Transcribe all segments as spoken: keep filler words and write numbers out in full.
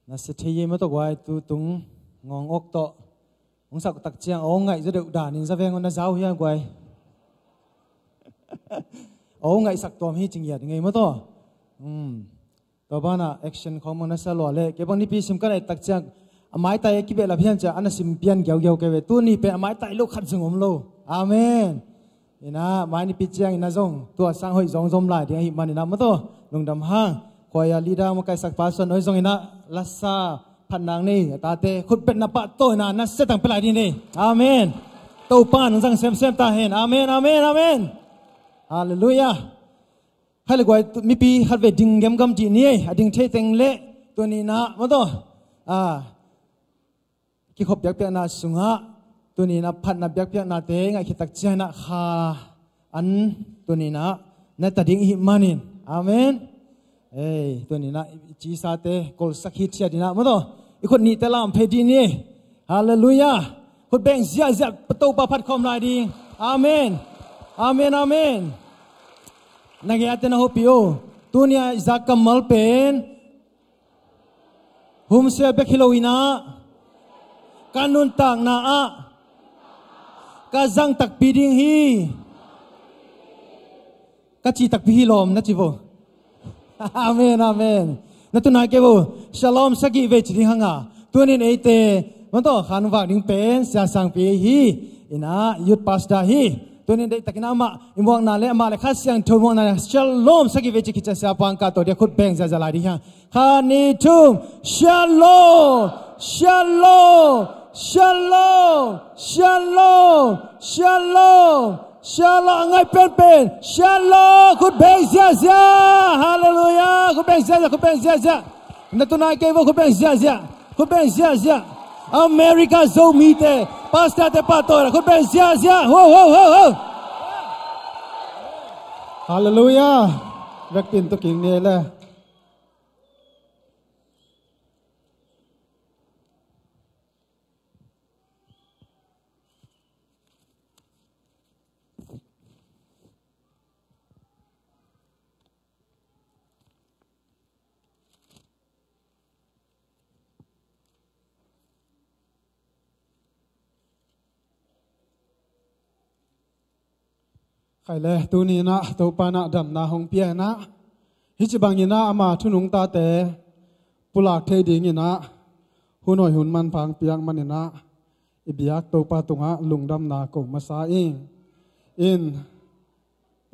Na sia thei ei maw tawh guai, tu tung ngawng awk tawh hong sak tak ciang a hong ngaih zaw deuh danin za veng aw, na zau hiang guai. A hong ngaihsak tuam hi ci ngiat ngei maw tawh. Tua banah action khawng bang na sia lua leh kei bang nipi sim ka neih tak ciang a maitai a kibehlap hiam ciah a na sim pian giaugiau kei ve. Tuni pen a maitai lo khat zong om lo. Amen. Inah mai nipi ciang inah zong tua sang hoih zong zom lai ding ahih man inah maw tawh lungdam hang. Khuai a leader makaihsak pastor noi zong inah lasa phatnang nei a tate khutbetna pah tawh inah na sia tang pia lai ding nei. Amen. Topa nang zang semsem ta hen. Amen, amen, amen. Halleluiah. Khai le guai, mipi khat vei ding gemgam dih ni ei. A ding thei teng leh tuni inah maw tawh kikhop biakpiakna sungah tuni inah phatna biakpiaknate ngaihkhia tak ciang inah kha an tuni inah na ta ding ihih manin. Amen. Ei, tuni inah i cisate kolsak hi ciat inah maw tawh i khut nihte lam phei dih ni. Halleluiah. Khut beng ziahziah, Topa phat khawm lai ding. Amen. Amen, amen. Na ngiate na hopih o. Tuni a i zak kammal pen humsia bek hi lo inah ka nuntakna ah ka zang takpi ding hi. Ka ci takpi hi lawm na ci vo. Amen, amen. Na tunai kei vo. Shalom sagih vei ci ding hanga. Tunin eite maw tawh khan vak ding pen sia sangpi hi. Inah youth pastor hi. Tunin deihtak inah amah i muakna le amah le Kha Siangtho muakna le shalom sagih vei ci khit ciang sia pangkah tawh dia khut beng ziahziah lai ding hiang. Kha ni thum. Shalom. Shalom. Shalom. Shalom. Shalom. Shalom. A ngai penpen. Shalom. Khut beng ziahziah. Halleluiah. Khut beng ziahziah. Khut beng ziahziah. Na tunai kei vo khut beng ziahziah. Khut beng ziahziah. America Zomite pastorte pah tawh khut beng ziahziah. Ho, ho, ho, ho. Halleluiah. Vekpin tukin ni le. Khai le tuni inah Topa inah damna hong pia inah hih ci bang inah ama thunung tate pulak thei ding inah hun hoih hun manpha hong piak man inah i biak Topa tungah lungdamna ko masa ing. In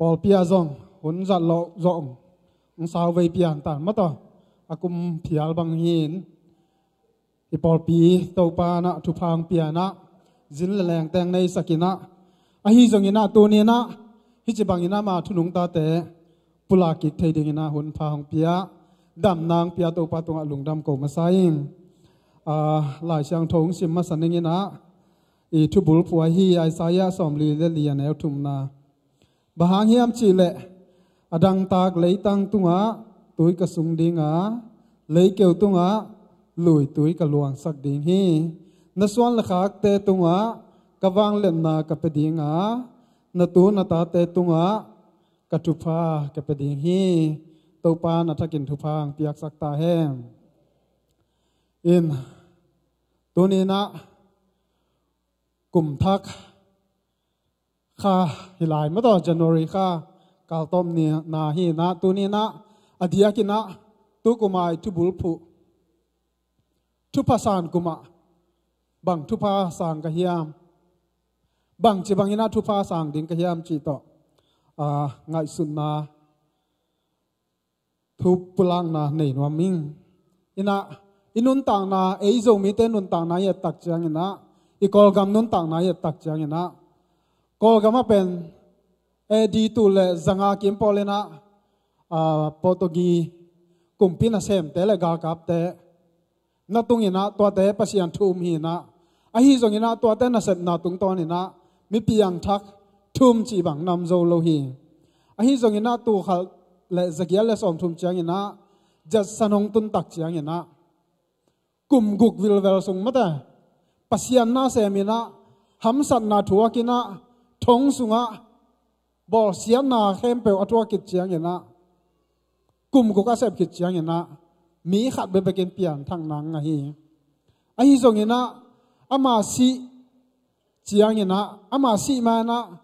pawlpi ah zong hun zat loh zong hong sau vei pian tan maw tawh a kum phial bang hi in i pawlpi Topa inah thupha hong pia inah zin le lengteng neisak inah ahi zong inah tuni inah hih ci bang inah ama thunung tate pulak kik thei ding inah hun pha hong pia damna hong pia Topa tungah lungdam ko masa ing. Lai Siangtho hong sim masa ning inah i thubul phuai hi. Isaiah sawmli le li a neu thumna. Bang hang hiam cihleh a dangtak leitang tungah tui ka sung ding a, leikeu tungah lui tui ka luangsak ding hi. Na suan le khakte tungah ka vangliatna ka pia ding a, na tu na tate tungah ka thupha ka pia ding hi. Topa na thakin thupha hong piaksak ta hen. In tuni inah kum thak kha hi lai maw tawh January kha kaltawp ni na hi inah tuni inah a diak inah tu kum a i thubul phuh thupha san kum ah bang thupha sang ka hiam, bang ci bang inah thupha sang ding ka hiam cih tawh ngaihsutna thu pulakna nei nuam ing. Inah i nuntakna, ei Zomite nuntakna i et tak ciang inah, i Kawlgam nuntakna i et tak ciang inah, Kawlgam ah pen A D tul le zanga kim pawl inah Portugi kumpi nasemte le galkapte na tung inah tuate Pasian thu um hi inah, ahi zong inah tuate nasepna tungtawn inah mi piangthak thu um cih bang nam zo lo hi. Ahi zong inah tul khat le zagiat le sawmthum ciang inah Judson hong tun tak ciang inah kum guk vilvel sung mate Pasian na sem inah hamsatna thuak inah thong sungah bawlsiatna khempeuh a thuak khit ciang inah kum guk a sep khit ciang inah mi khat bekbekin pianthak nang ahi. Ahi zonginah ama sih cianginah, ama sih manah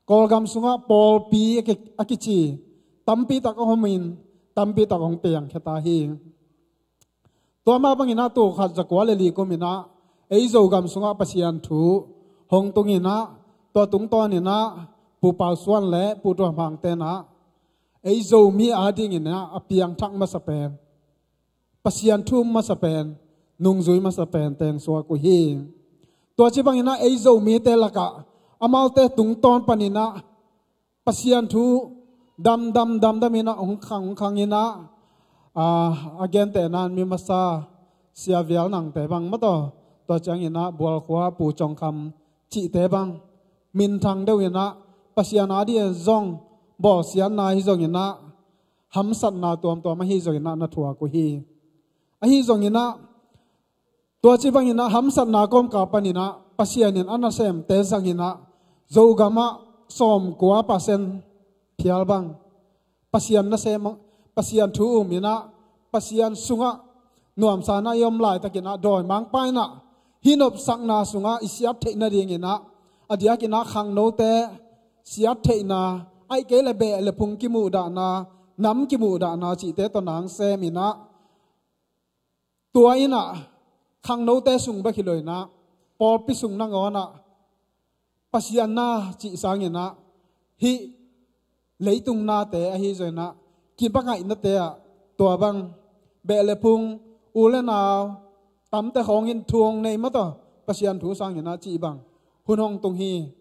Kawlgam sungah pawlpi a ki- a kici tampi tak a homin, tampi tak hong piangkhia ta hi. Tua mah banginah tul khat zakua le li kuminah ei Zogam sungah Pasian thu hong tunginah, tua tungtawninah Pu Pau Suan le Pu Tuam Hang tenah ei Zomi adinginah a piangthak masa pen, Pasian thu masa pen, nungzui masa pen teng suak uh hi. Tua ci banginah ei Zomite lakah amaute tungtawn paninah Pasian thu damdam damdaminah hong khang hong khanginah, a, a gentehnan mi masa Sia Vial Nangte bang mataw, tua cianginah Bualkhua Pu Cong Kham cihte bang minthang deuhinah Pasian adingin zong bawlsiatna hi zonginah hamsatna tuamtuam ahi zonginah na thuak uh hi. Ahi zonginah tua ci banginah hamsatna kawmkal paninah Pasian in a nasemte zanginah Zogamah sawmkua percent phial bang Pasian nasem, Pasian thu uminah Pasian sungah nuamsanah i om laitakinah dawimangpa inah hih nopsakna sungah i siat theih nadinginah a diakinah khangnote siat theihna, ahih kei le beh le phung kimuhdahna, nam kimuhdahna cihte tawh nang seminah tua inah khangnote sung bek hi lo inah pawlpi sung nangawnah Pasian na cih sanginah hih leitung nate ahi zonginah kibangainate ah tua bang beh le phung, u le nau, tamte khawngin thu hong nei mataw, Pasian thu sanginah cih bang hun hong tung hi.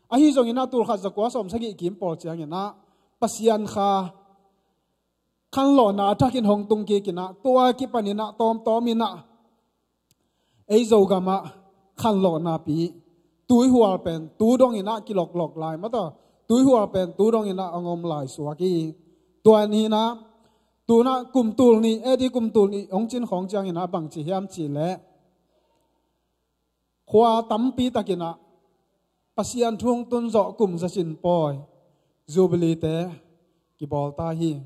Ahi zonginah tul khat zakua sawmsagih kim pawl cianginah Pasian kha khanlawhna a thakin hong tung kikinah tua kipaninah tawmtawminah ei Zogamah khanlawhna pi tuihual pen tu donginah kiloklok lai mataw, tuihual pen tu donginah hong om lai suak hi. Tua ninah tunah kum tul nih, A D kum tul nih hong cin khawng cianginah bangci hiam cihleh khua tampi takinah Pasian thu hong tunzawh kum zacin pawi Jubilee te kibawl ta hi.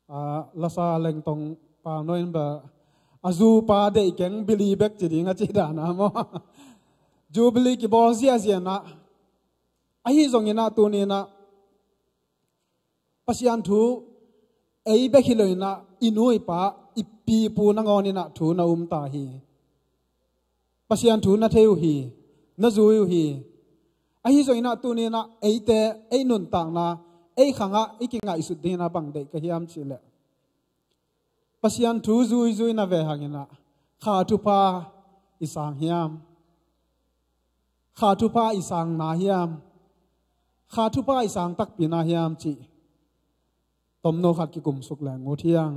A, lasa lengtong pau no in ba a zu pa deih keng bili bek ci ding a ci dana maw? Jubilee kibawl ziazianah ahi zonginah tuninah Pasian thu ei bek hi lo inah i nu i pa i pi pu nangawninah thu na um ta hi. Pasian thu na thei uh hi, na zui uh hi. Ahi zonginah tuninah eite ei nuntakna ei khangah i kingaihsut dinginah bang deih ka hiam cihleh Pasian thu zuizui na ve hanginah kha thupha i sang hiam? Kha thupha i sang na hiam? Kha thupha i sang takpi na hiam cih tomno khat kikumsuk leng uh thiang.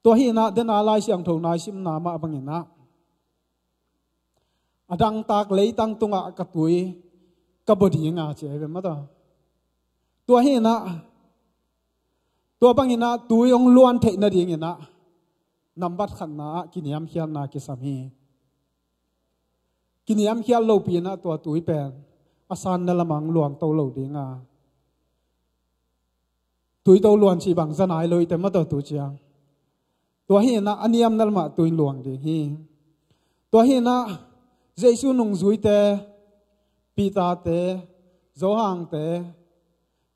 Tua hinah dena Lai Siangtho nai simna mah banginah a dangtak leitang tungah ka tui ka bua dinga ci ahi ve mataw. Tua hinah tua banginah tui hong luan theih nadinginah nambat khatna ah kiniamkhiatna kisam hi. Kiniamkhiat lopi inah tua tui pen a sanna lamah hong luangto lo dinga tuito luan cih bang za nai lo ite mataw tu ciang. Tua hinah a niamna lamah tui luang ding hi. Tua hinah Jesu nungzuite, Peter-te, Johan-te,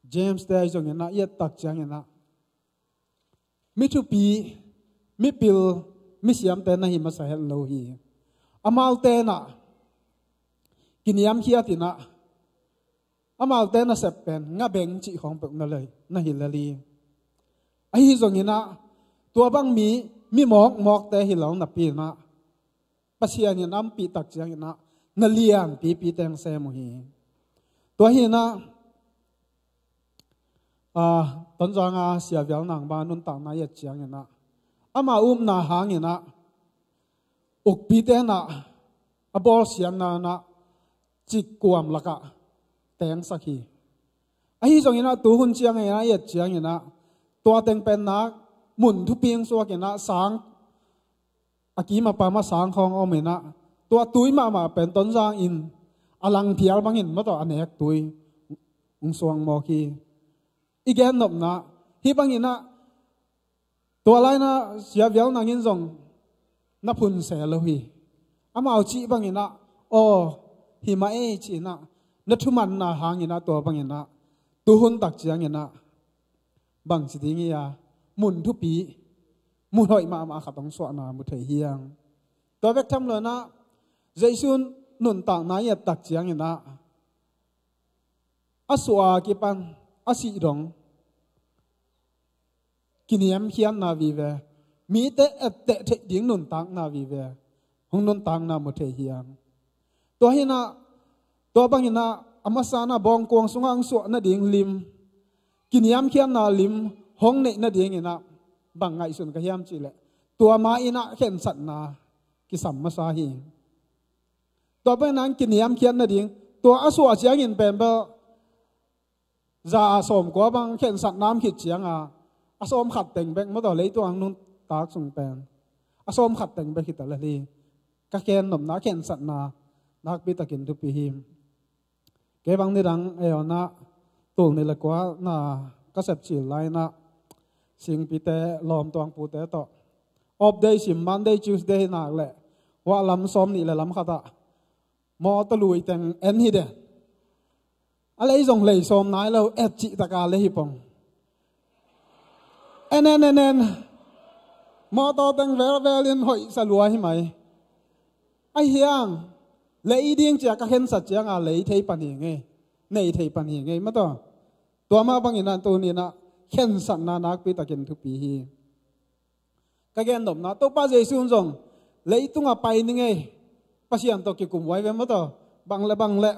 James-te ahi zonginah i ettak cianginah mi thupi, mi pil, mi siamte na hi masa het lo hi. Amaute inah kiniamkhiat inah amaute nasep pen ngabeng cih khawng peuh na lei na hi lel hi. Ahi zonginah tua bang mi, mi mawkmawkte hi lo napi inah Pasian in ampih tak cianginah na lianpipi teng sem uh hi. Tua hinah a, Tonzanga Sia Vial Nang bang nuntakna i et cianginah ama upna hanginah ukpite inah a bawlsiatna inah cikkuam lakah tengsak hi. Ahi zonginah tuhun cianginah i et cianginah tua teng pen nak mun thupi hong suakinah sang a kim a pam a sang khawng a om inah tua tui mahmah pen Tonzang in a langphial bangin mataw a nek tui hong suang mawk hi. I gennopna hih banginah Tua lai-in ah Sia Vial Nang in zong na phun se lo hi. Amau cih bangin ah, aw, hi mah ei ci-in ah, na thumanna hangin ah tua bangin ah tuhun tak ciangin ah bangci ding hi a, mun thupi, mun hoih mahmah khat hong suahna mu thei hi hang. Tua bek tham lo-in ah Jesu nuntakna i et tak ciangin ah a suah a kipan a sih dong kiniamkhiatna vive, mite etteh theih ding nuntakna vive hong nuntakna mu thei hi hang. Tua hi-in ah, tua bangin ah a masa-in ah bawngkuang sungah hong suah nading lim, kiniamkhiatna lim hong neih nadingin ah bang ngaihsun ka hiam cih leh, tua ma-in ah khensatna kisam masa hi. Tua bangin ah kiniamkhiat nading, tua a suah ciangin pen bel za a sawmkua bang khensatna om khit ciang a, a sawmkhat teng bek maw, tua leitung a nuntak sung pen a sawmkhat teng bek hi ta lel hi. Ka khennopna, khensatna nakpi takin thupi hi. Kei bang nidang ei hong ah, tul nih le kua na ka sep cil lai-in ah, Singpite, Lawmtuang pute tawh off day sim, Monday, Tuesday hi nak leh, hua lam sawm nih le lam khat ah mawtaw lui teng en hi den. A lei zong lei sawm nai lo, et cih tak a lei hi pong. En, en, en, en. Mawtaw teng velvel in hoih sa lua hi mai. Ahi hang, lei ding ci-a ka khensat ciang a lei thei pan hi ngei, nei thei pan hi ngei maw taw. Tua mah bangin ah tuni-in ah khensatna nakpi takin thupi hi. Ka gennopna, Topa Jesu in zong leitung a pai ni ngei, Pasian tawh kikum huai ve maw taw. Bang le bang le,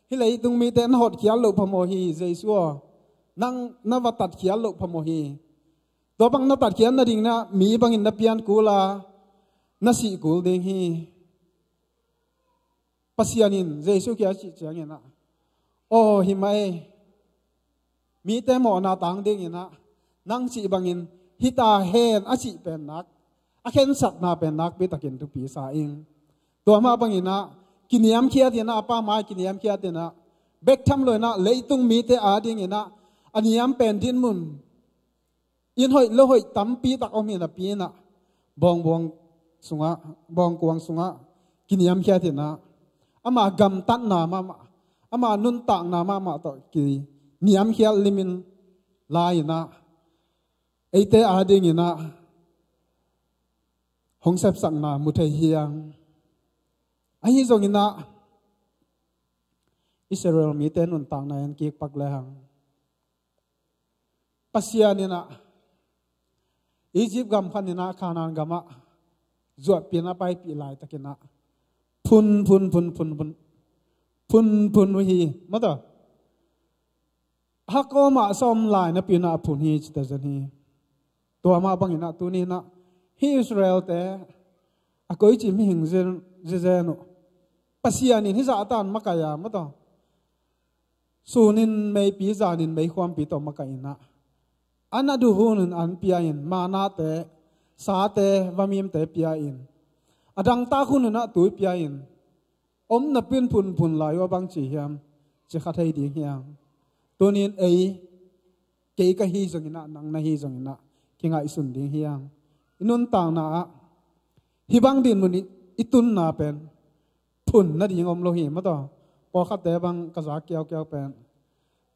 hih leitung mite na hotkhial loh phamawh hi, Jesu aw. Nang na va tatkhial loh phamawh hi. Tua bang na tatkhiat nadingin ah mi bangin na pian kul a, na sih kul ding hi. Pasian in Jesu kiang a cih ciangin ah, aw, hi mah ei, mite mawhna tang dingin ah nang cih bangin hi ta hen a cih pen nak, a khensatna pen nakpi takin thupi sa ing. Tua mah bangin ah kiniamkhiat in ah, a pa mai kiniamkhiat in ah, bek tham lo-in ah leitung mite adingin ah a niam pen dinmun, inn hoih lo hoih tampi tak om hi napi-in ah, bawngbuang sungah, bawngkuang sungah kiniamkhiat in ah, ama gamtatna mahmah, ama nuntakna mahmah tawh kiniamkhiat limin lai-in ah, eite adingin ah hong sepsakna mu thei hi hang. Ahi zongin ah Israel mite nuntakna en kik pak le hang, Pasian in ah Egypt gam khanin ah Canaan gamah zuatpih in a paipih laitakin ah phun, phun, phun, phun, phun, phun, phun uh hi maw taw. Hak awmah sa om lai napi-in ah a phun hi ci ta zen hi. Tua mah bangin ah tuni-in ah hih Israel-te a koici mihing zen, zen uh, Pasian in hih zahtan makaih a maw taw, sunin meipi, zanin meikhuampi tawh makaih in ah, an a duh hun-in an pia in, manate, sate, vamimte pia in, a dangtak hun-in ah tui pia in, om napi-in phunphun lai uh a bangci hiam ci kha thei ding hi hang. Tuni-in ei, kei ka hi zongin ah, nang na hi zongin ah kingaihsun ding hi hang. I nuntakna ah hih bang dinmun i, i tunna pen phun nading om lo hi maw taw. Pawlkhatte bang ka zak kiaukiau pen,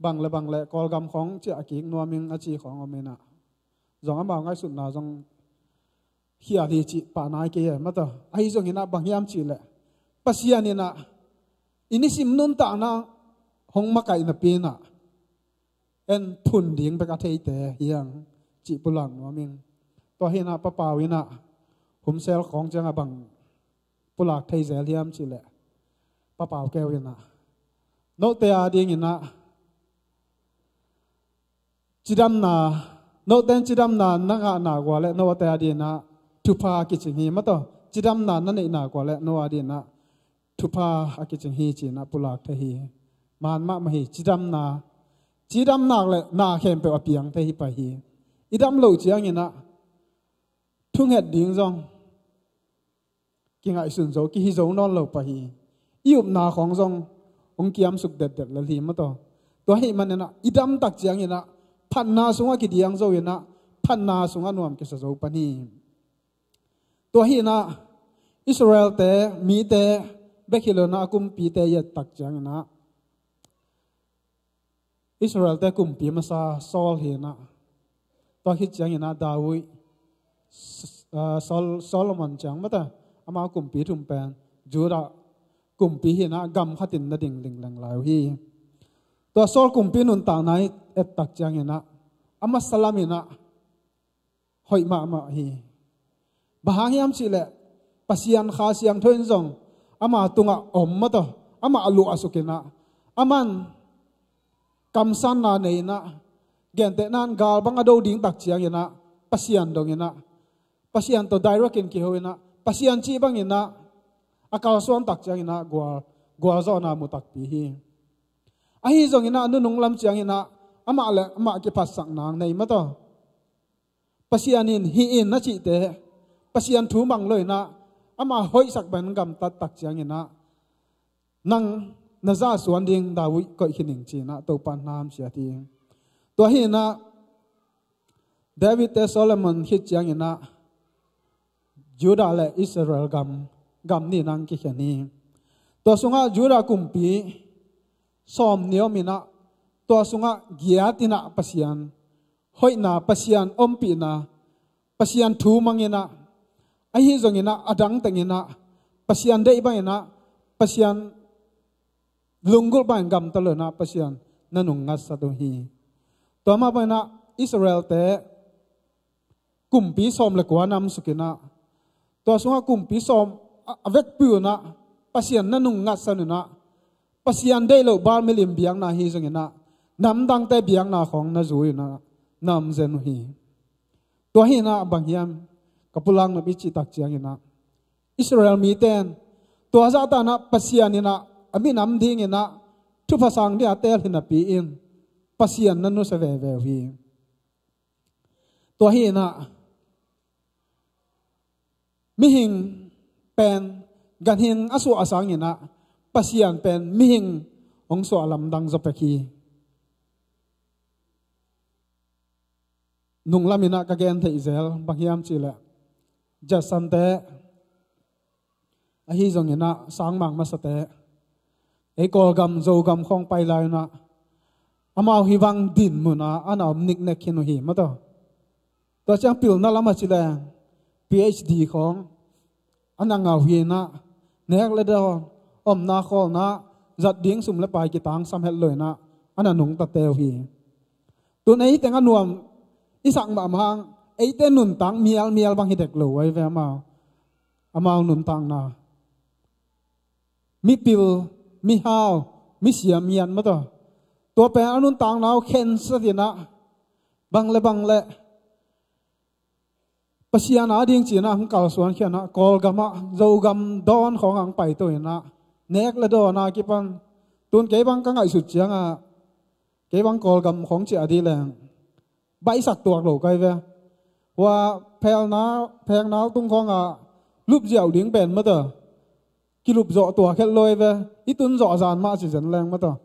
bang le bang le Kawlgam khawng ciah kik nuam ing a ci khawng om in ah, zong amau ngaihsutna zong khial hi cih pah nai kei e maw taw. Ahi zongin ah bang hiam cih leh, Pasian in ah i nisim nuntakna hong makaih napi-in ah, en phun ding bek a theite hi hang cih pulak nuam ing. Tua hi-in ah Pa Pau in ah humsel khawng ciang a bang pulak thei zel hiam cih leh, Pa Pau keu in ah, note adingin ah cidamna, note in cidamna na ngahna uh a leh note adingin ah thupha a kicing hi maw taw. Cidamna na neihna uh a leh no adingin ah thupha a kicing hi ci-in ah pulak thei hi. Man mahmah hi, cidamna, cidamna leh na khempeuh a piang thei hi pah hi. I dam loh ciangin ah thunget ding zong kingaihsun zo, kihi zo nawn lo pah hi. I upna khawng zong hong kiamsuk detdet lel hi maw taw. Tua ahih manin ah i dam tak ciangin ah phatna sungah kidiang zo-in ah, phatna sungah nuam kisa zo pan hi. Tua hi inah Israel-te, mite bek hi lo inah a kumpite i et tak ciang inah Israel-te kumpi masa Saul hi inah, tua khit ciang inah David, S-, ah, Sol-, Solomon ciang mata ama kumpi thum pen Judah kumpi hi inah gam khatin na ding ding leng lai uh hi. Tua Saul kumpi nuntakna i et tak ciang inah a masa lam inah hoih mahmah hi. Bang hang hiam cihleh Pasian Kha Siangtho in zong ama tungah om mataw, amah a luahsuk inah, aman kamsanna nei inah, gentehna in gal bang a do ding tak ciang inah Pasian dong inah, Pasian tawh direct in kiho inah, Pasian cih bang inah a kalsuan tak ciang inah gual, gualzawhna mu takpi hi. Ahi zong inah nunung lam ciang inah amah le amah kiphatsak nang nei mataw. Pasian in hih in na cihte, Pasian thu mang lo inah ama hoihsak bang gamtat tak ciang inah nang na zahsuan ding David koih khin ing ci inah Topa in na hamsiat hi. Tua hi inah David-te Solomon khit ciang inah Judah le Israel gam, gam nih nang kikhen hi. Tua sungah Judah kumpi sawm nih om inah, tua sungah giat inah Pasian hoihna, Pasian ompihna, Pasian thu mang inah, ahi zong inah a dang teng inah Pasian deih bang inah, Pasian lunggulh bang in gamta lo inah Pasian na nungngatsat uh hi. Tua mah bang inah Israel-te kumpi sawm le kua namsuk inah, tua sungah kumpi sawm a, a vekpi uh inah Pasian na nungngatsan uh inah, Pasian deih loh Baal milim biakna hi zong inah namdangte biakna khawng na zui uh inah na om zen uh hi. Tua hi inah bang hiam ka pulak nop i cih tak ciang inah Israel mite in tua zahta inah Pasian inah a minam ding inah thupha sang ding a teel hi napi-in Pasian na nusia veve uh hi. Tua hi inah mihing pen ganhing a suah a sang inah Pasian pen mihing hong suah lamdang zaw pek hi. Nunglam inah ka gen theih zel bang hiam cihleh Judson-te, ahi zong inah sangmang masate, ei Kawlgam Zogam khawng pai lai inah amau hih bang din mun ah a na om niknek khin uh hi mataw. Tua ciang pilna lam a ci leng PhD khawng a na ngah uh hi inah, nek le dawn, omna khawlna, zat ding sum le pai kitangsam het lo inah a na nungtate uh hi. Tun ei teng a nuam i sak mahmah hang, eite nuntak mialmial bang hi dek lo uh ahi ve amau, amau nuntakna. Mipil, mihau, misiam ngiat mataw. Tua pen a nuntakna uh khensat inah bang le bang le Pasian a ding ci inah hong kalsuan khia inah Kawlgam ah Zogam dawn khawng ah hong paito inah nek le dawn a kipan, tun kei bang ka ngaihsut ciangah kei bang Kawlgam khawng ciah dih leng baihsak tuak lo kai ve. Hua phelna, phelna tung khawng ah lup ziau ding pen mataw, kilup zawh tuak het lo hi ve. I tun zawh zan mah ci zen leng mataw,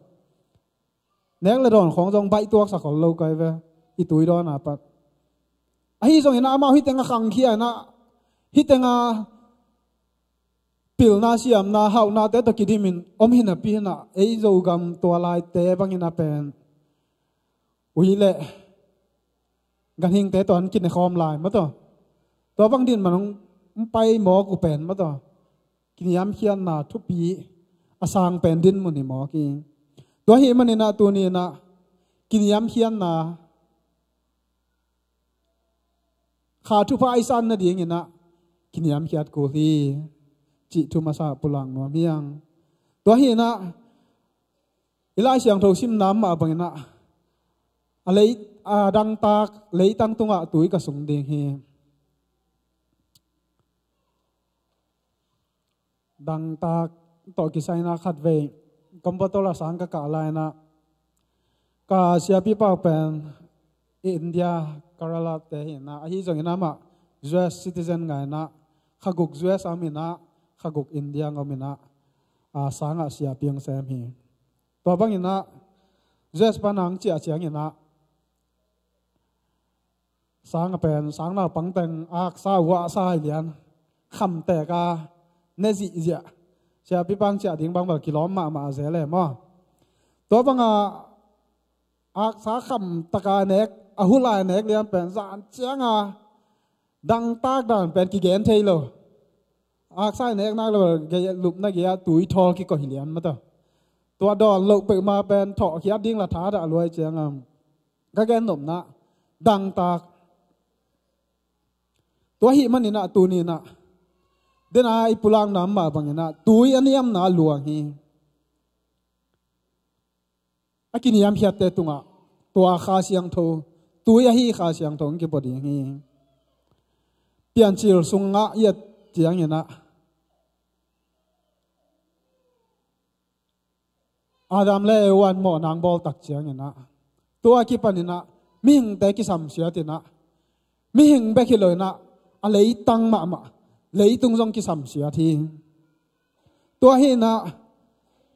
nek le dawn khawng zong baih tuaksak khol lo kai ve, i tui dawn a pat. Ahi zong inah amau hih teng a khangkhia inah, hih teng a pilna siamna hauhnate tawh kidim in om hi napi inah ei Zogam tua laite bang inah pen ui le ganhingte tawh an kinekhawm lai mataw. Tua bang din man hong pai mawk uh pen mataw, kiniamkhiatna thupi a sang pen din mun hi mawk hi. Tua hi man inah tuni inah kiniamkhiatna, Kha thupha i san nading inah kiniamkhiat kul hi cih thu masa pulak nuam hi ing. Tua hi inah i Lai Siangtho simna mah bang inah a lei, a dangtak leitang tungah tui ka sung ding hi. Dangtak tawh kisai inah khatvei Coimbatore a sang ka kah lai inah ka siapipa pen India, Kerala-te hi inah, ahi zong inah amah U S citizen ngai inah, kha guk U S a om inah, kha guk India a om inah, a sangah siapi hong sem hi. Tua bang inah U S pan hong ciah ciang inah Sang a pen sang naupang teng aksa uahsa hi lian, khamtek a ne zihziah. Siapi pang ciah ding bang bel kilawm mahmah a zel e maw? Tua banga aksa khamtaka nek, a hulai nek lian pen zan cianga dangtak dan pen kigen thei lo. Aksa i nek nak lo, gei lupna gei-ah tui thawl kikoih lian mataw. Tua dawn loh peuhmah pen thawhkhiat ding la thadah luai ciangam ka gen nopna dangtak. Tua ahih maninah tuninah dena i pulakna mah banginah tui a niamna luang hi. A kiniamkhiatte tungah tua Kha Siangtho, tui ahi Kha Siangtho hong kibua ding hi. Piancil sungah i et cianginah Adam le Eva in mawhna hong bawltak cianginah tua kipaninah mihingte kisamsiatinah mihing bek hi loinah a leitang mahmah leitung zong kisamsiat hi. Tua hinah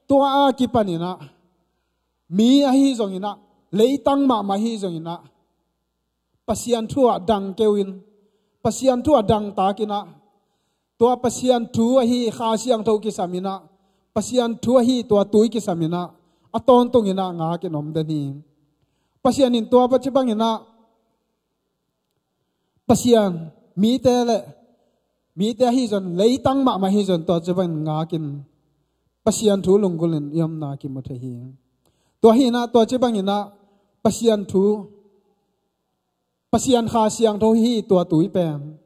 tua a kipaninah mi ahi zonginah leitang mahmah ahi zonginah Pasian thu ah dang keuin, Pasian thu ah dangtakinah tua Pasian thu ahi Kha Siangtho kisaminah Pasian thu ahi tua tui kisaminah a tawntunginah ngakin om den hi. Pasian in tua paci banginah Pasian mite le mite ahi zon leitang mahmah ahi zon tua ci bangin ngakin Pasian thu lunggulhin i omna kimu thei hi. Tua hinah tua ci banginah Pasian thu Pasian Kha Siangtho hi tua tui pen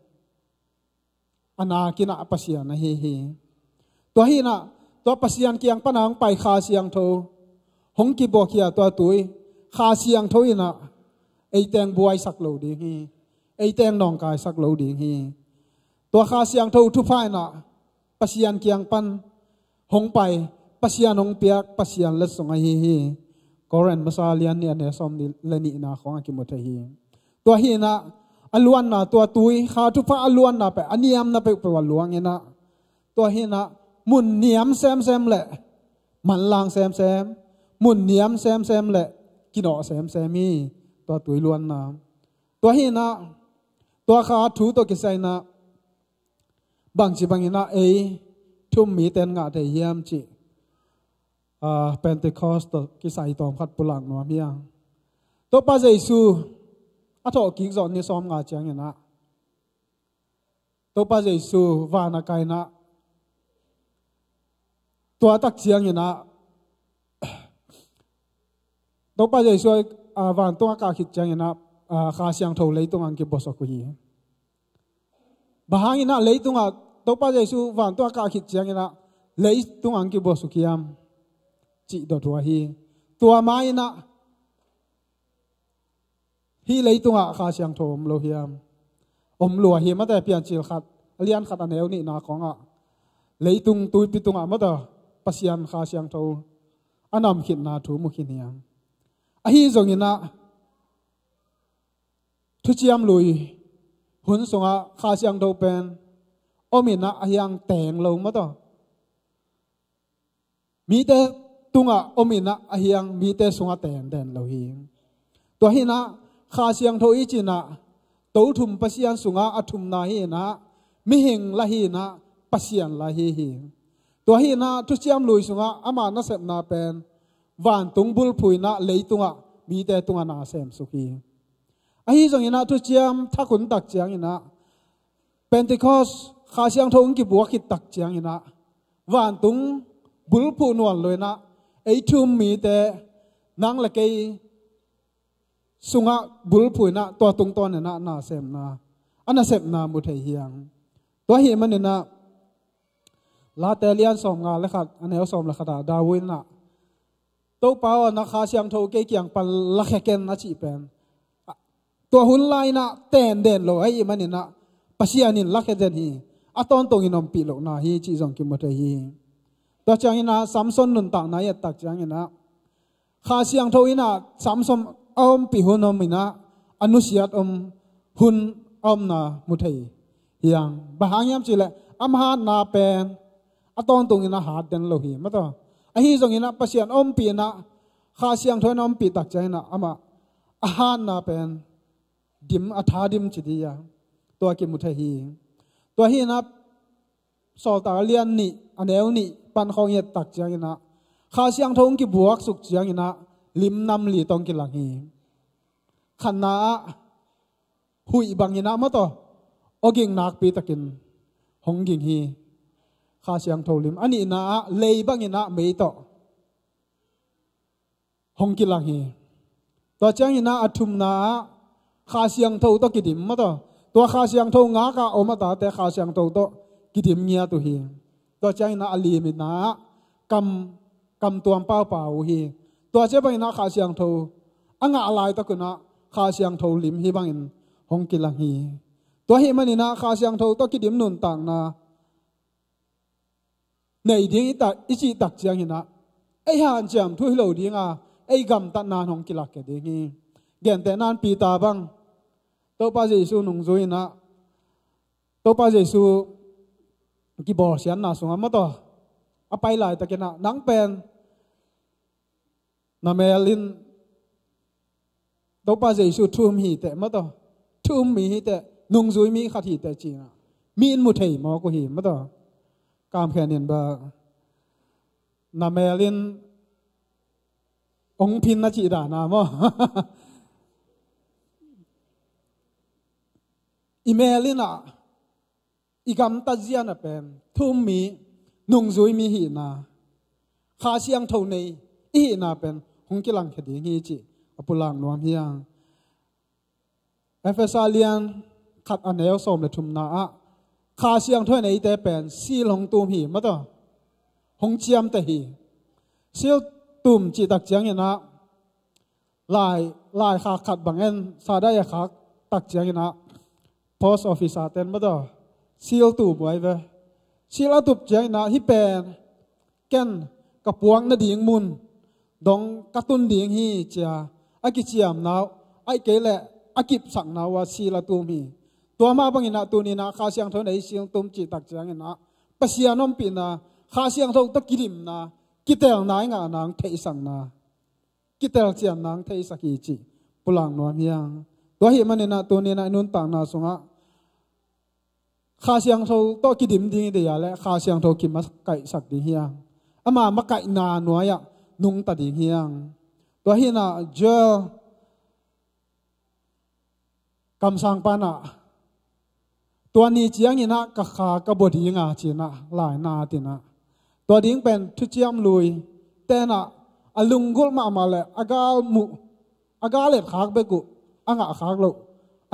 a nakinah Pasian ahi hi. Tua hinah tua Pasian kiang pana hong pai Kha Siangtho hong kibuakhia tua tui Kha Siangtho inah eiteng buaisak lo ding hi. Eiteng nawngkaisak lo ding hi. Tua Kha Siangtho thupha inah Pasian kiang pan hong pai, Pasian hong piak Pasian letsong ahi hi. Korin masa lian nih a neu sawm le nihna khawng a kimu thei hi. Tua hinah a luanna tua tui Kha thupha a luanna peuh a niamna peuhpeuh a luanginah tua hinah mun niam semsem le manlang semsem, mun niam semsem le kinawh semsem hi tua tui luanna. Tua hinah tua Kha thu tawh kisai inah bangci banginah ei thu-um mite in ngah thei hiam cih, ah, Pentecost tawh kisai tawm khat pulak nuam hi a. Topa Jesu a thawhkik zawh ni sawmnga cianginah Topa Jesu van a kainah tua tak cianginah Topa Jesu a, ah, vantung a kah khit cianginah, ah, Kha Siangtho leitung ang kibuasuk uh hi. Bang hanginah leitungah Topa Jesu vantung a kah khit cianginah leitung ang kibuasuk hiam cih dot uh ahi. Tua ma inah hih leitungah Kha Siangtho om lo hiam? Om lua hi. Mate Piancil khat a lian khat a neu nihna khawngah leitung tuipi tungah mate Pasian Kha Siangtho a nam khitna thu mu khin hiam? Ahi zonginah thuciam lui hun sungah Kha Siangtho pen om inah a hiang teng lo mate mite tungah om inah a hiang mite sungah tenden lo hi. Tua hinah Kha Siangtho i cinah tothum Pasian sungah a thumna hinah mihing la hinah Pasian la hi hi. Tua hinah thuciam lui sungah ama nasepna pen vantung bulphuh inah leitungah mite tungah na semsuk hi. Ahi zonginah thuciam thak hun tak cianginah Pentecost Kha Siangtho hong kibuak khit tak cianginah vantung bulphuh nuam lo inah ei thu-um mite nang le kei sungah bulphuh inah tua tungtawn inah nasemna a nasepna mu thei hiang. Tua ahih maninah Late lian sawmnga le khat a neu sawm le khatah David inah Topa aw, na Kha Siangtho kei kiang pan lakhia ken a cih pen tua hun lai inah tenden lo ahih maninah Pasian in lakhia den hi. A tawntungin ompih lohna hi cih zong kimu thei hi. Tua cianginah Samson nuntakna i et tak cianginah Kha Siangtho inah Samson a ompih hun om inah a nusiat om hun a omna mu thei hiang. Bang hang hiam cihleh ama hatna pen a tawntung inah hat den lo hi mataw. Ahi zonginah Pasian ompih inah Kha Siangtho inah ompih tak cianginah amah a hatna pen dim, a tha dim ci dih a, tua kimu thei hi. Tua hi inah Sawltak a lian nih, a neu nih pan khawng i et tak ciang inah Kha Siangtho hong kibuak suk ciang inah lim nam li tawh hong kilang hi. Khatna ah huih bang inah maw taw, aw ging nakpi takin hong ging hi. Kha Siangtho lim. A nihna ah lei bang inah mei tawh hong kilang hi. Tua ciang inah a thumna ah Kha Siangtho tawh kidim maw taw. Tua Kha Siangtho ngak a om a tate Kha Siangtho tawh kidim ngiat uh hi. Tua ciang inah a limna ah kam, kam tuam paupau uh hi. Tua ciang bang inah Kha Siangtho a ngah laitak un ah Kha Siangtho lim hih bangin hong kilang hi. Tua ahih man inah Kha Siangtho tawh kidim nuntakna nei ding i tak, i cih tak ciang inah ei hanciam thu hi lo ding a, ei gamtatna in hong kilak khia ding hi. Gentehna in Peter bang, Topa Jesu nungzui inah Topa Jesu kibawlsiatna sungah maw taw, a pai laitak inah nang pen na mel in Topa Jesu thu um hi teh maw taw, thu um mi hi teh, nungzui mi khat hi teh ci inah mi in mu thei mawk uh hi maw taw. Kam khen in bel na mel in hong phin na cih dan a maw. I mel inah i gamtat zia na pen thu um mi, nungzui mi hihna, Kha Siangtho nei i hihna pen hong kilang khia ding hi cih a pulak nuam hi hang. Efesa lian khat a neu sawm le thumna ah Kha Siangtho in eite pen seal hong tum hi maw taw, hong ciamteh hi. Seal tum cih tak ciang inah lai, lai khak khat bang en, sawtdai a khak tak ciang inah post office a ten maw taw seal tum uh ai ve. Seal a tum ciang inah hih pen ken ka puak nading mun dong ka tun ding hi ci a a kiciamna uh, ahih kei leh a kipsakna uh a seal a tum hi. Tua mah bang inah tuni inah Kha Siangtho in ei seal tum cih tak ciang inah Pasian ompihna, Kha Siangtho tawh kidimna, kitelna i ngah nang theihsakna, kitel cian nang theisak hi cih pulak nuam hi hang. Tua ahih man inah tuni inah i nuntakna sungah Kha Siangtho tawh kidim ding i deih a leh Kha Siangtho kimakaihsak ding hi hang. Ama makaihna nuai ah nungta ding hi hang. Tua hi inah Joel kamsang pan ah tua ni ciang inah ka kha ka bua ding a ci inah lai na at inah, tua ding pen thuciam lui ten ah a lunggulh mahmah le a gal muh, a gal et khak bek uh, a ngah khak loh.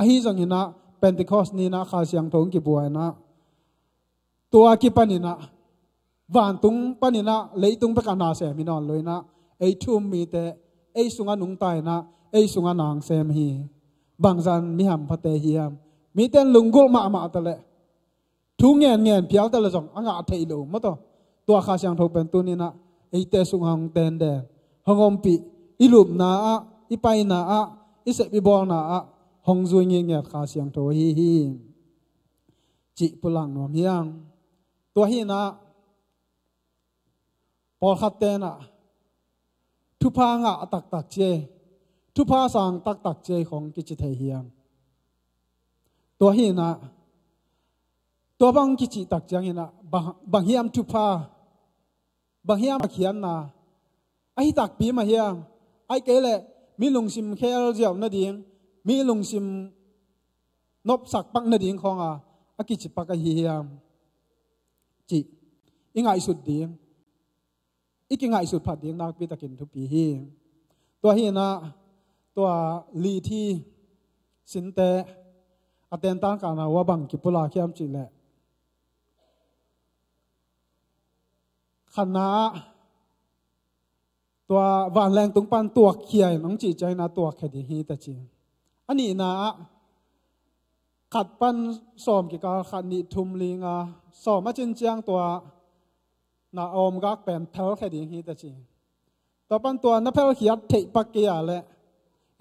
Ahi zong inah Pentecost ni inah Kha Siangtho hong kibua inah tua kipan inah vantung pan inah leitung bek ah na sem hi nawn lo inah ei thu um mite ei sungah nungta inah ei sungah na hong sem hi. Bangzah in mi hamphate hiam? Mite in lunggulh mahmah ta leh, thu ngen ngen phial ta leh zong a ngah theih lo maw taw. Tua Kha Siangtho pen tuni inah eite sungah hong tenden, hong ompih, i lupna ah, i paina ah, i sep i bawlna ah hong zui ngitnget Kha Siangtho ahi hi cih pulak nuam hi hang. Tua hi inah pawlkhat ten ah thupha ngah taktak ci ei, thupha sang taktak ci ei khong kici thei hi hang. Tua hi inah tua bang kicih tak ciang inah bang, bang hiam thupha, bang hiam a khiatna, ahi takpi mah hiam? Ahih kei leh mi lungsim khel ziau nading, mi lungsim nopsak pak nading khawng a a kici pak ahi hiam cih i ngaihsut ding, i kingaihsut phat ding nakpi takin thupi hi. Tua hi inah tua lithi sinte a tentan kahna uh a bang kipulak hiam cih leh, khatna ah tua vanleng tung pan tuak khia in hong cih ciang inah tuak khia ding hi ta ci. A nihna ah khat pan sawm kikal, khat, nih, thum, li, nga, sawm a cin ciang tua na a om gak pen phel khia ding hi ta ci. Tua pan tua na phel khiat theih pak kei a leh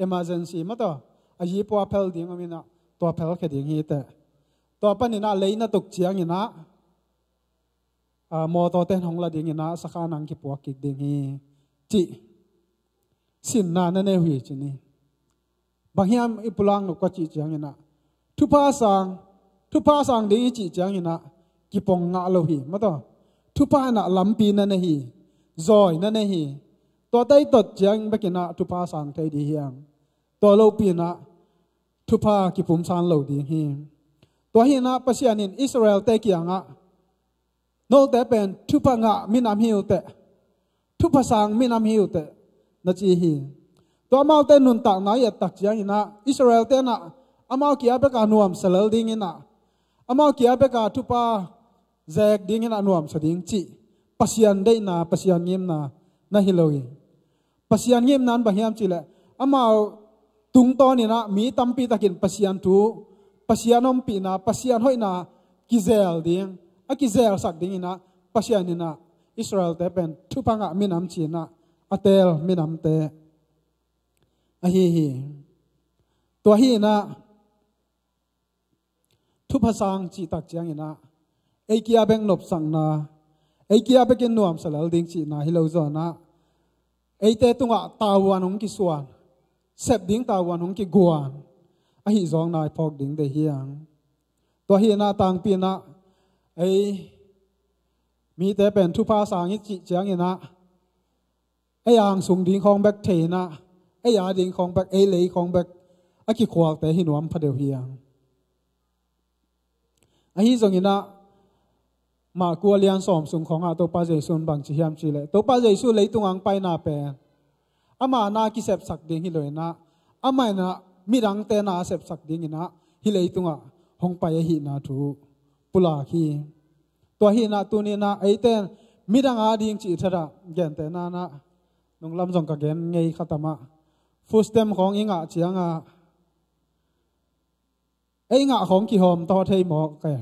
emergency maw taw, a yipua phel ding om inah tua phel khia ding hi teh. Tua pan inah lei na tuk ciang inah a, mawtaw ten hong la ding inah sakhan ah hong kipuak kik ding hi cih sinna na nei uh hi ci ni. Bang hiam i pulak nop ka cih ciangin ah, thupha sang, thupha sang ding i cih ciangin ah, kipong ngah lo hi, maw taw. Thupha in ah lampi na nei hi, zawi na nei hi. Tua tei tot ciang bekin ah thupha sang thei ding hi hang. Tua lopi in ah thupha kipumsan lo ding hi. Tua hi in ah Pasian in Israel-te kiangah, note pen thupha ngah minam hi uh teh, thupha sang minam hi uh teh, na ci hi. Tua amaute nuntakna i et tak ciangin ah, Israel-te in ah amau kia bek a nuamsa lel dingin ah, amau kia bek a thupha zek dingin ah nuamsa ding cih Pasian deihna, Pasian ngimna na hi lo hi. Pasian ngimna in bang hiam cih leh, amau tungtawn in ah mi tampi takin Pasian thu, Pasian ompihna, Pasian hoihna kizel ding, a kizelsak dingin ah Pasian in ah Israel-te pen thupha ngah minam ci-in ah a teel minamte ahi hi. Tua hi in ah, thupha sang cih tak ciangin ah, ei kia bek nopsakna, ei kia bekin nuamsa lel ding cihna hi lo zaw in ah, eite tungah tavuan hong kisuan, sep ding tavuan hong kiguan ahi zawkna i phawk ding deih hi hang. Tua hi in ah, tangpi in ah, ei mite pen thupha sang i cih ciangin ah, ei angsung ding khawng bek thei in ah, ei a ding khawng bek, ei lei khawng bek a kikhualte hi nuam phadeuh hi hang. Ahi zongin ah, Marku a lian sawm sung khawngah Topa Jesu in bang ci hiam cih leh, Topa Jesu leitung a hong paina pen ama na kisepsak ding hi lo in ah, amah in ah midangte na a sepsak dingin ah hih leitungah hong pai ahihna thu pulak hi. Tua hi in ah, tuni in ah eite in midang a ding cih thadah gentehna in ah, nunglam zong ka gen ngei kha tam ah, food stamp khawng i ngah ciangah, ei ngah khawng kihawm taw thei mawk e.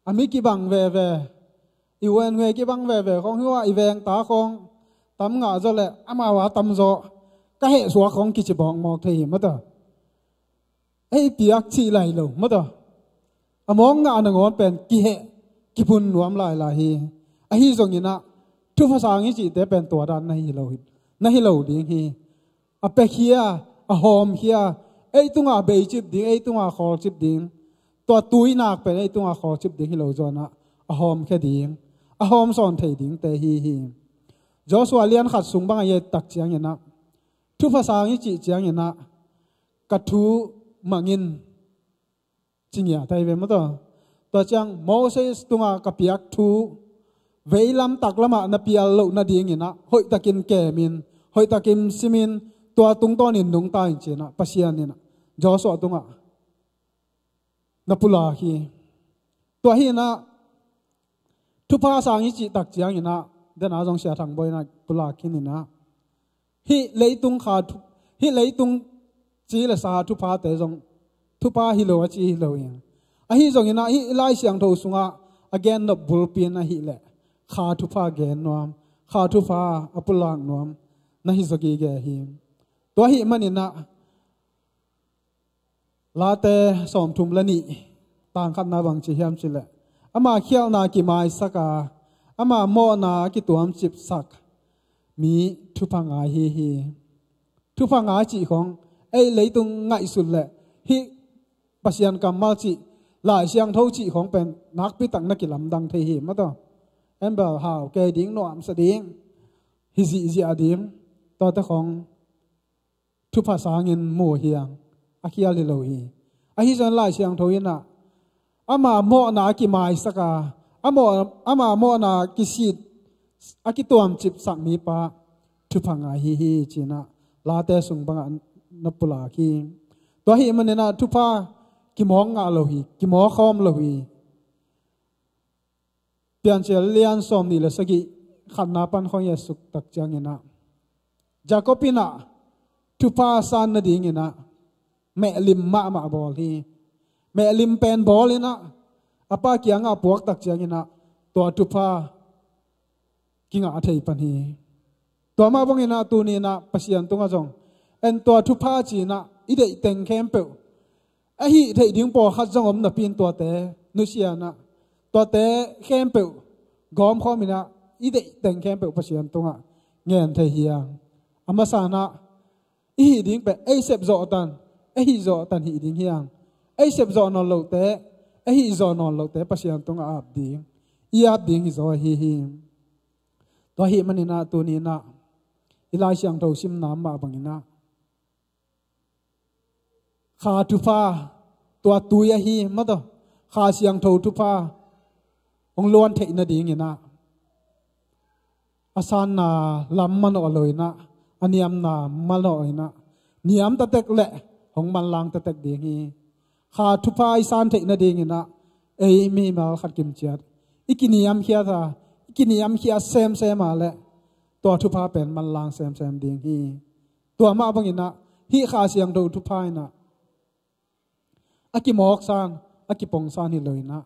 A mi kibang veve, i uenhue kibang veve khawng hi ua, i vengta khawng tam ngah zaw leh amau a tamzaw ka hehsuak khawng kici bawk mawk thei hi, maw taw. Ei piak cih lai lo, maw taw. A mawk ngah nangawn pen kiheh, kipun nuam lailai hi. Ahi zongin ah, thupha sang i cihte pen tua dan na hi lo hi, na hi lo ding hi. A pekhia, a hawmkhia, ei tungah beicip ding, ei tungah khawlcip ding, tua tuinak pen ei tungah khawlcip ding hi lo zaw in ah, a hawmkhia ding, a hawmsawn thei dingte hi hi. Joshua lian khat sung bang a i et tak ciangin ah, thupha sang i cih ciangin ah, ka thu mang in, ci ngiat ahi ve, maw taw. Tua ciang Moses tungah ka piak thu veilam taklamah na pial loh nadingin ah hoihtakin kemin, hoihtakin simin, tua tungtawnin nungta in ci-in ah Pasian in ah Joshua tungah na pulak hi. Tua hi in ah, thupha sang i cih tak ciangin ah, den a zong Sia Thang Bawi in ah pulak khin in ah, hih leitung kha thu-, hih leitung ci le sa thuphate zong thupha hi lo a ci hi lo hi. Ahi zongin ah, hih Lai Siangtho sungah a gen nop bulpi in ahih leh, kha thupha gen nuam, kha thupha a pulak nuam na hi zaw gige hi. Tua ahih manin ah, Late sawmthum le nih, tang khatna bang ci hiam cih leh, ama khialhna kimaisak a, ama mawhna a kituamcipsak mi thupha ngai hi hi. Thupha ngai cih khawng, ei leitung ngaihsut leh hih Pasian kammal cih, Lai Siangtho cih khawng pen nakpi tak na kilamdang thei hi, maw taw. En bel hau kei ding, nuamsa ding, hi zihziah ding, tuate khawng thupha sangin mu hi hang, a khial hi lo hi. Ahi zongin Lai Siangtho in ah, ama mawhna a kimaisak a, a mawh-, ama mawhna a kisit, a kituamcipsak mipa thupha ngai hi hi, ci-in ah Late sung bangah na pulak hi. Tua ahih manin ah thupha kimawk ngah lo hi, kimawk khawm lo hi. Piancil lian sawmnih le sagih, khatna pan khawng i et suk tak ciangin ah, Jacob in ah thupha san nadingin ah mehlim mahmah bawl hi. Mehlim pen bawl in ah, a pa kiangah puak tak ciangin ah, tua thupha kingah thei pan hi. Tua mah bangin ah tuni in ah Pasian tungah zong, en, tua thupha ci-in ah i deih teng khempeuh, a hih theih ding pawlkhat zong om napi in, tuate nusia in ah, tuate khempeuh gawmkhawm in ah, i deih teng khempeuh Pasian tungah ngen thei hi hang. A masa in ah, i hih ding pen ei sep zawh tan, ei hih zawh tan hih ding hi hang. Ei sep zawh nawn lote, ei hih zawh nawn lote Pasian tungah ap ding, i ap ding hi zaw ahi hi. Tua ahih maninah tuni inah i Lai Siangtho simna mah banginah Kha thupha, tua tui ahi, maw taw, Kha Siangtho thupha hong luan theih nadinginah a sanna lam manawh lo inah, a niamna manawh inah, niam tatek le hong manlang tatek ding hi. Kha thupha i san theih nadinginah ei mimal khat kimciat i kiniamkhiat a, i kiniamkhiat semsem a le tua thupha pen manlang semsem ding hi. Tua mah banginah hih Kha Siangtho thupha inah a kimawksan, a kipongsan hi lo inah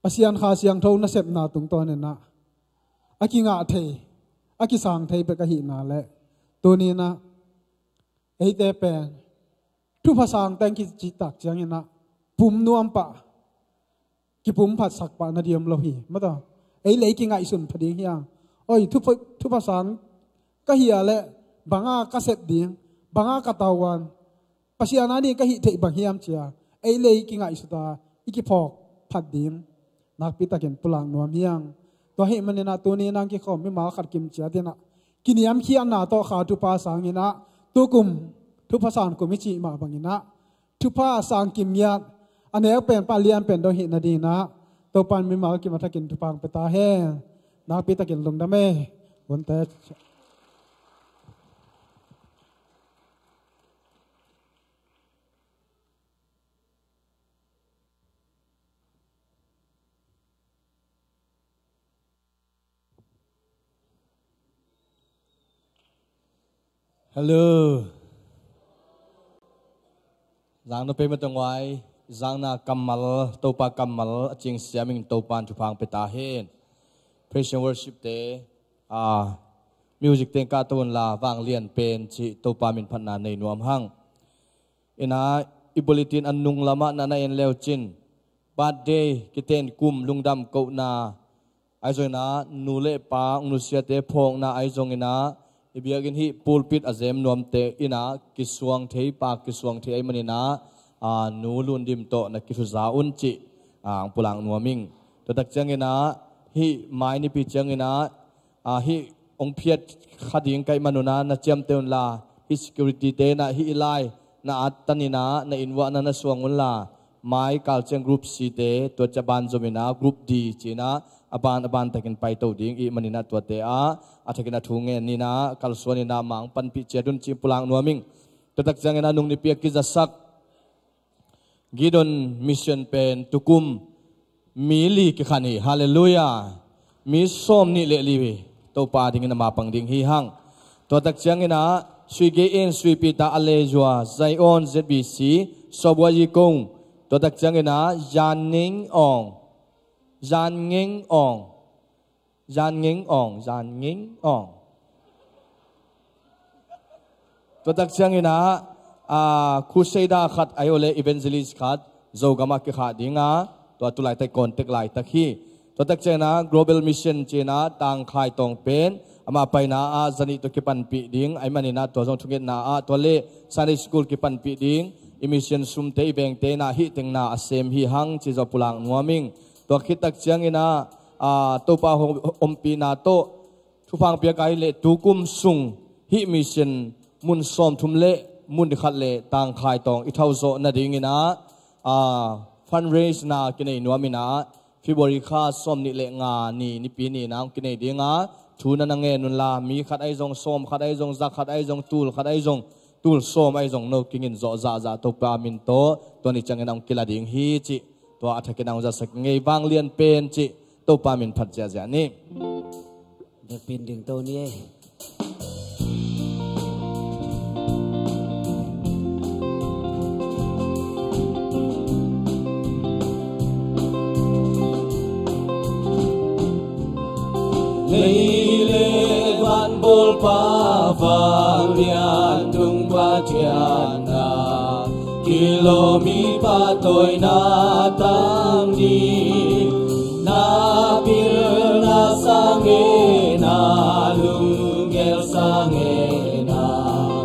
Pasian Kha Siangtho nasepna tungtawn inah a kingah thei, a kisang thei bek ahihna le tuni inah eite pen thupha sang teng kicihtak cianginah pum nuam pah, kipum phatsak pah na diam lo hi, maw taw. Ei le ei kingaihsun pha ding hi hang. Oi, thupha, thupha sang ka hi a le banga ka sep ding, banga ka tauan, Pasian a ding ka hih theih bang hiam cia ei le ei kingaihsut a i kiphawk phat ding nakpi takin pulak nuam hi hang. Tua ahih maninah tuni inah kikhawm mimal khat kimciat inah kiniamkhiatna tawh Kha thupha sanginah tukum thupha san kum i cih mah banginah thupha sang kim ngiat a nek pen pa lian pen dong hih nadinah Topan mimal kim a thakin thupha hong pia ta hen. Nakpi takin lungdam e. Hunte. Hello. Zang no pei matang wai, zangna kammal, Topa kammal a cing siaming Topan thupha hong pia ta hen. Praise and worship te, ah, music teng kah to unla, vang lian pen cih Topa min phatna nei nuam hang. Inah i bulletin a nung lamah na na en leu cin, birthday, kiten kum, lungdam kohna, ahi zong inah nu le pa hong nusiate phawkna ahi zong inah i biakinn hih pulpit a zem nuamte inah kisuang thei, pa kisuang thei ahih maninah, ah, nu Lundim tawh na kithuza un cih, ah, hong pulak nuam ing. Tua tak cianginah hih mai nipi cianginah, ah, hih hong phiat kha ding ka hih manunah na ciamteh unla, hih security te inah hih i lai na at taninah na innvuahna na suang unla, mai kal ciang group C te, tua cia ban zominah group D cinah a ban a ban takin paito ding i hih maninah tuate ah a thakin a thu ngen inah kalsuan inah mah hong panpih ciat un cih pulak nuam ing. Tua tak cianginah nung nipi a kizasak Gideon Mission pen tukum mi li kikhan hi. Halleluiah. Mi sawm nih le li Topa dingin a mapang ding hi hang. Tua tak cianginah Sui Gei En, Sui Peter, Alezua, Zion, Z B C, Sawbua Yi Kong. Tua tak cianginah Zan Ngeng Awng. Zan Ngeng Awng. Zan Ngeng Awng, Zan Ngeng Awng. Tua tak cianginah, ah, crusader khat ahi uh le evangelist khat Zogamah kikhah dinga, tua tu laitak contact laitak hi. Tua tak cianginah Global Mission cinah tangkhai tawng pen amah paina ah zanih tua kipanpih ding ahih maninah tua zong thungetna ah tua le Sunday school kipanpih ding, i mission sumte i vengte inah hih tengna a sem hi hang ci zawh pulak nuam ing. Tua khit tak cianginah, ah, Topa hong ompihna tawh thupha hong piak a hi leh tukum sung hih mission mun sawmthum le mun khat le tangkhai tawng i thauh zawh nadinginah, ah, fundraise na kinei nuam inah February kha sawm nih le nga ni nipi ni inah hong kinei dinga thu na na ngen unla, mi khat ahi zong, sawm khat ahi zong, za khat ahi zong, tul khat ahi zong, tul sawm ahi zong no kingin zawh zahzah Topa min tawh tua ni ciangin a hong kila ding hi cih tua a thakin a hong zasak ngei. Vanglian pen cih Topa min phat ziahziah ni. Biakpin ding to ni ei. Lei le van bawlpa, vanglian tung Pathian na, kilawm i pahtawina tam ni. Na pilna sang e, na lunggel sang e, na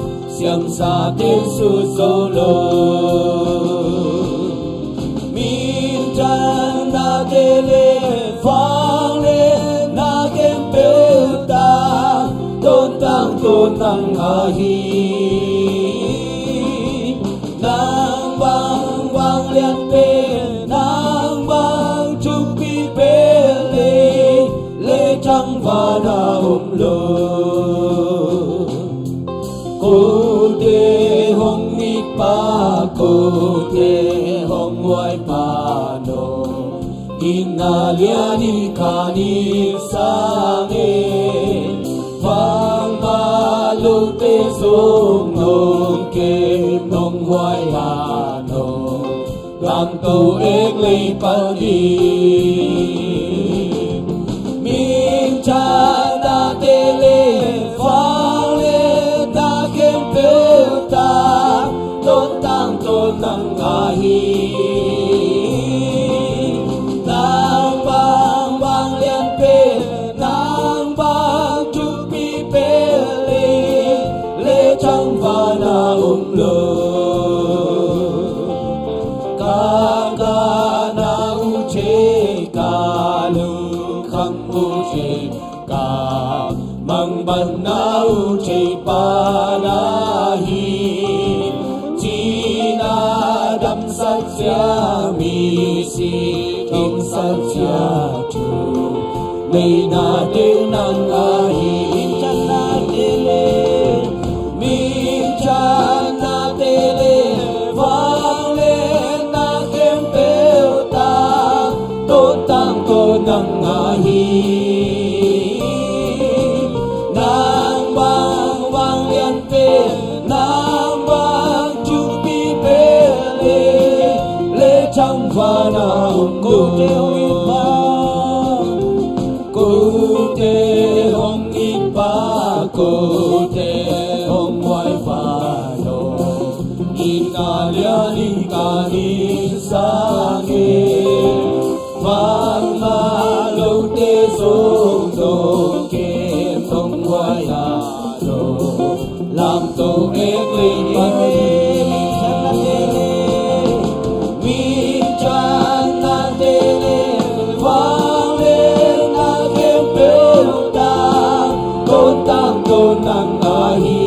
Kamsate sut zo lo. Minthanna te le vanglian na khempeuh tang, tawntang tawntang ahi. Nang bang vanglian pen, nang bang thupi pen le, le thangvana om lo. Kote hong itpa, kote hong huaipa no, itna lian i khan i sang e. Bangmah lote zong nong kem nong huaipa no, lamto ek lei pan ding. Minthanna te le vanglian na khempeuh tang, tawntang tawntang ahi. Nang bang vanglian pen, nang bang thupi pen le, le thangvana om lo. Ka gana uh thei, ka lungkham uh thei, ka mangbanna uh thei pa na hi. Cina damsak sia, misi thongsak sia thu neihna te nang ahi. Minthanna te le, minthanna te le vanglian na khempeuh tang, tawntang tawntang ahi. Nang bang vanglian pen, nang bang thupi pen le, le thangvana om lo. Kote hong itpa, kote hong itpa, kote hong huaipa no, itna lian i khan i sang e. Bangmah lote zong nong kem nong huaipa no, lamto ek lei pan ding. Minthanna te le vanglian na khempeuh tang, tawntang tawntang ahi.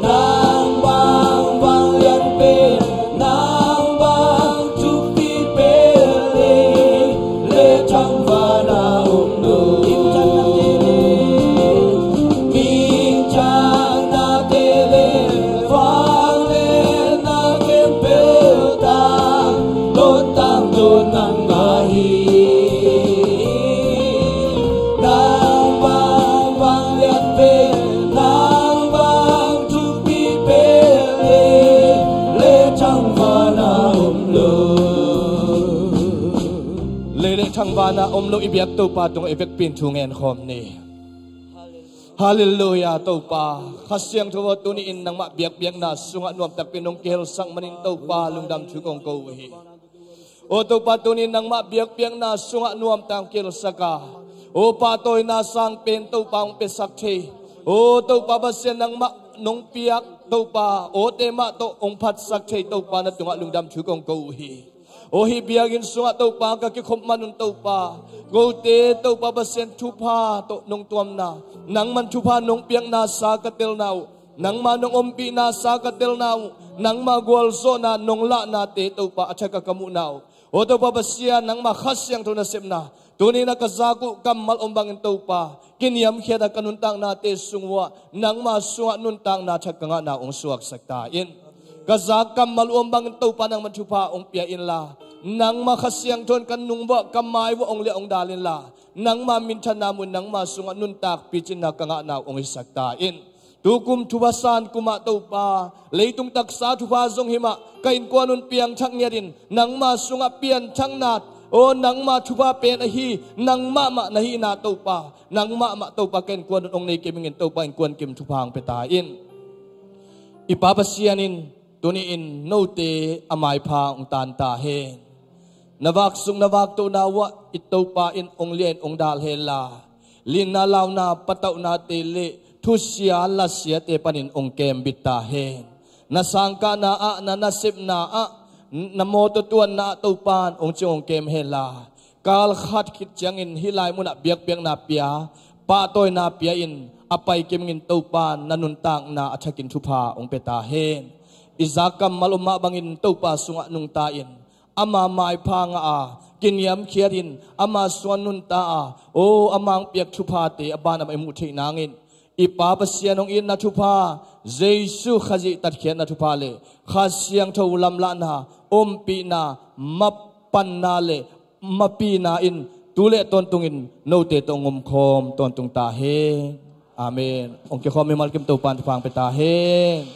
Nang bang vanglian pen, nang bang thupi pen le, le thangvana om lo. Minthanna te le vanglian na khempeuh tang, tawntang tawntang ahi. Nang bang vanglian pen, nang bang thupi pen le, le thangvana om lo. Le, le thangvana om lo i biak Topa tungah i vekpi in thu ngen khawm ni. Halleluiah, Topa. Kha Siangtho aw, tuni-in nangmah biakpiakna sungah nuamtakpi nong kihelsak manin Topa, lungdam thu kong ko uh hi. Aw Topa, tuni-in nangmah biakpiakna sungah nuamtak hong kihelsak a, aw pahtawina sang pen Topa hong piasak thei, aw Topa Pasian, nangmah nong piak Topa, awte mah tawh hong phatsak thei Topa na tungah lungdam thu kong ko uh hi. Aw hih biakinn sungah Topa ka kikhop man un Topa, kote Topa Pasian thupha tawh nong tuamna, nangman thupha nong piakna sa ka telna uh, nangma nong ompihna sa ka telna uh, nangma gualzawhna nong lahnate Topa a thak a ka muhna uh, aw Topa Pasian, nangma Kha Siangtho nasepna tuni-in a ka zak uh kammal om bangin Topa, kiniamkhiat a ka nuntaknate sung uhah nangma sungah nuntakna thak ka ngahna uh hong suaksak ta in. Ka zak kammal uh om bangin Topa, nangman thupha hong pia inla, nangma Kha Siangtho in ka nung vuah, ka mai vuah hong liah hong dal inla, nangma minthanna muh in nangma sungah nuntak picinna ka ngahna uh hong hisak ta in. Tukum thupha san kumah Topa, leitung taksa thupha zong hi mah, ka innkuan un piangthak ngiatin nangma sungah pianthakna, aw nangma thupha pen ahi, nangmah mah na hihna Topa, nangmah mah Topa ka innkuan un hong nei kim ingin Topa, innkuan kim thupha hong pia ta in. I Pa Pasian in tuni-in note a maipha hong tan ta hen. Na vaksuk na vaktohna uhah i Topa in hong liah in hong dal henla, linna launa patauhnate le thusia lasiate panin hong kembit ta hen. Na sangkahna ah, na nasepna ah, na mawtaw tuanna ah Topan hong cing hong kem henla, kal khat khit ciangin hih lai munah biakpiakna pia, pahtawina pia in a pai kimngin Topan na nuntakna a thakin thupha hong pia ta hen. I zak kammal om mah bangin Topa sungah nungta in, ama maipha ngah a, kiniamkhiat in ama sungah nunta a, o, ama hong piak thuphate a ban a mah i muh theih nangin, i Pa Pasian hong itna thupha, Jesu Khazih tatkhiatna thupha le Kha Siangtho lamlahna, ompihna, mapanna le mapina in tu le tawntungin note tawh hong omkhawm tawntung ta hen. Amen. Hong kikhawm mimal kim Topan thupha hong pia ta hen.